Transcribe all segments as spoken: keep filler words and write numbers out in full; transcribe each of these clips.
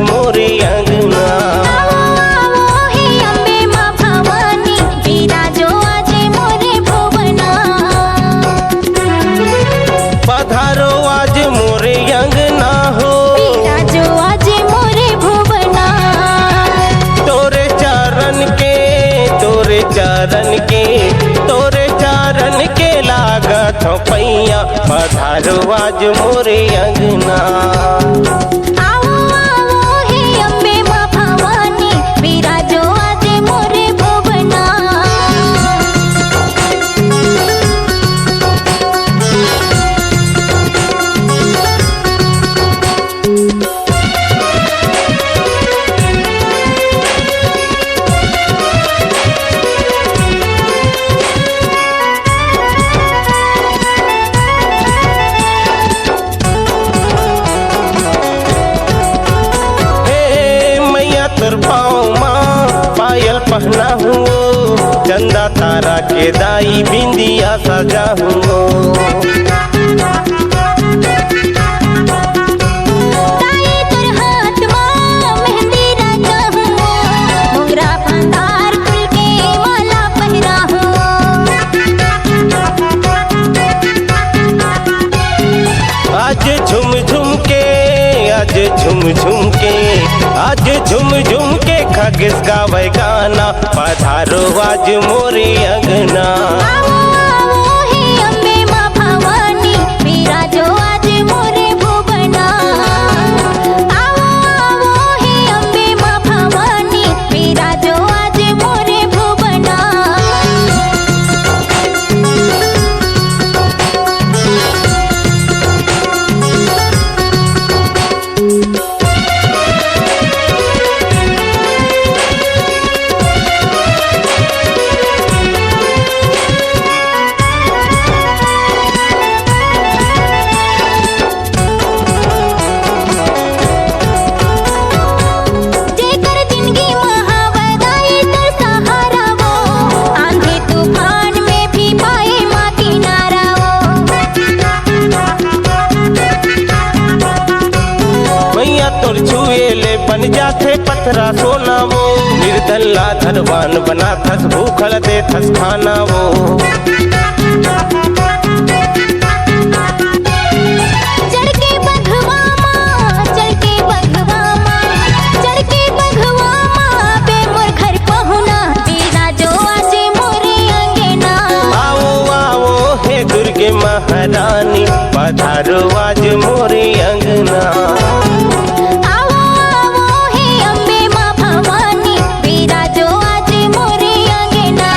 मोरे अंगना। आवो, आवो हे अम्बे माँ भवानी, बिराजो आज मोरे भुवना। पधारो आज मोरे अंगना हो। बिराजो आज मोरे भुवना। तोरे चरण के, तोरे चरण के, तोरे चरण के लागत हो पैया। पधारो आज मोरे अंगना। आवो, आवो हे अम्बे माँ भवानी, बिराजो आज मोरे भुवना। हे मैया तोर पाँव मा पायल पहनाहूँ, चंदा तारा के दाई बिंदिया सजाहूँ। दाई तोर हाथ मा मेहंदी रचाहूँ, मोंगरा फंदार फूल के माला पहिराहूँ। आज झुम झुम के, आज झुम झुम के, आज झुम झुम के खगेस गावय गाना। पधारो आज मोरे अंगना। आवो, आवो हे अम्बे माँ भवानी, बिराजो आज मोरे भुवना। आवो, आवो हे अम्बे माँ भवानी, बिराजो आज मोरे भुवना। जेकर जिनगी मा हवय दाई तोर सहारा वो, आंधी तूफान में भी पाए माँ किनारा वो। मैया तोर छुए ले बन जाथे पथरा सोना वो, निर्धन ला धनवान बनाथस, भूखल देथस खाना वो। चढ़ के बघवा मा, चढ़ के बघवा मा, चढ़ के बघवा मा, बे मोर घर पहुना, बिराजो आज मोरे अंगना। आवो, आवो, हे दुर्गे महारानी, पधारो आज मोरे अंगना। आवो, आवो, हे अम्बे माँ भवानी, बिराजो आज मोरे अंगना।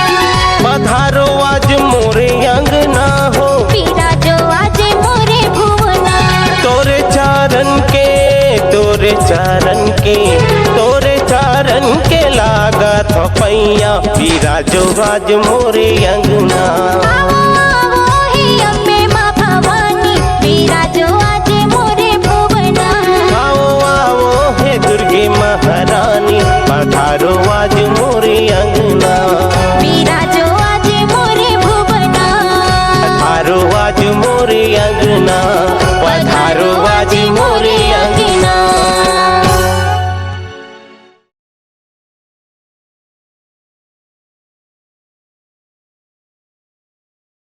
पधारो आज मोरे अंगना हो। बिराजो आज मोरे भुवना। तोरे चरण के, तोरे चरण के, तोरे चरण के लागत हो पैया। बिराजो आज मोरे अंगना। आवो, आवो, हे अम्बे माँ भवानी, बिराजो